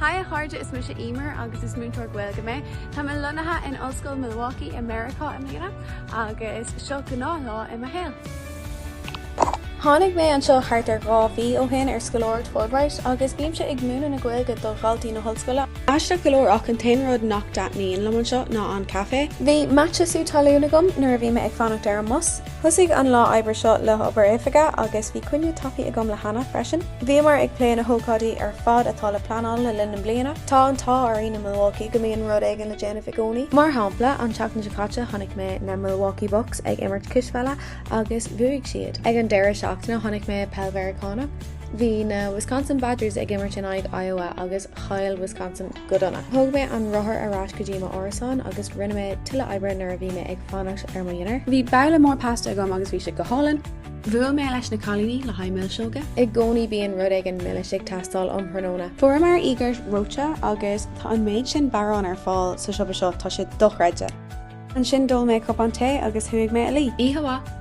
Hi a chairde, is mise Emer agus is múinteoir Gaeilge mé. Tá mé lonnaithe in Ollscoil Milwaukee i Meiriceá i mbliana agus seo gnáthlá i mo shaol. Tháinig mé anseo thart ar 2 mhí ó shin ar scoláireacht Fulbright agus bímse ag múineadh na Gaeilge do dhaltaí na hollscoile. Aisteach go leor ach an t-aon rud nach dtaitníonn liom anseo ná an caife. Bhí matcha sú talún agam nuair a bhí mé ag fanacht ar an mbus. Thosaigh an lá oibre seo le hobair oifige agus bhí coinne tapaidh agam le Hannah freisin. Bhíomar ag plé na hócáidí ar fad atá le pleanáil le linn na bliana. Tá an t-ádh orainn i Milwaukee go mbíonn rud éigin le déanamh i gcónaí. Mar shampla, an tseachtain seo caite chonaic mé na Milwaukee Bucks ag imirt cispheile agus bhuaigh siad. Ag an deireadh seachtaine chonaic mé peil Mheiriceánach. Bhí na Wisconsin Badgers ag imirt in aghaidh Iowa agus chaill Wisconsin go dona. Thóg mé an rothar ar ais go dtí m'árasán agus rinne mé tuilleadh oibre nuair a bhí mé ag fanacht ar mo dhinnéar. Bhí babhla mór pasta agam agus bhí sé go hálainn. Bhuail mé leis na cailíní le haghaidh milseoga. I gcónaí bíonn rud éigin milis ag teastáil um thráthnóna. Fuaireamar íogart reoite agus tá an méid sin bearrán ar fáil sa siopa seo, tá sé dochreidte. Ansin d'ól mé cupán tae agus chuaigh mé a luí. Oíche mhaith!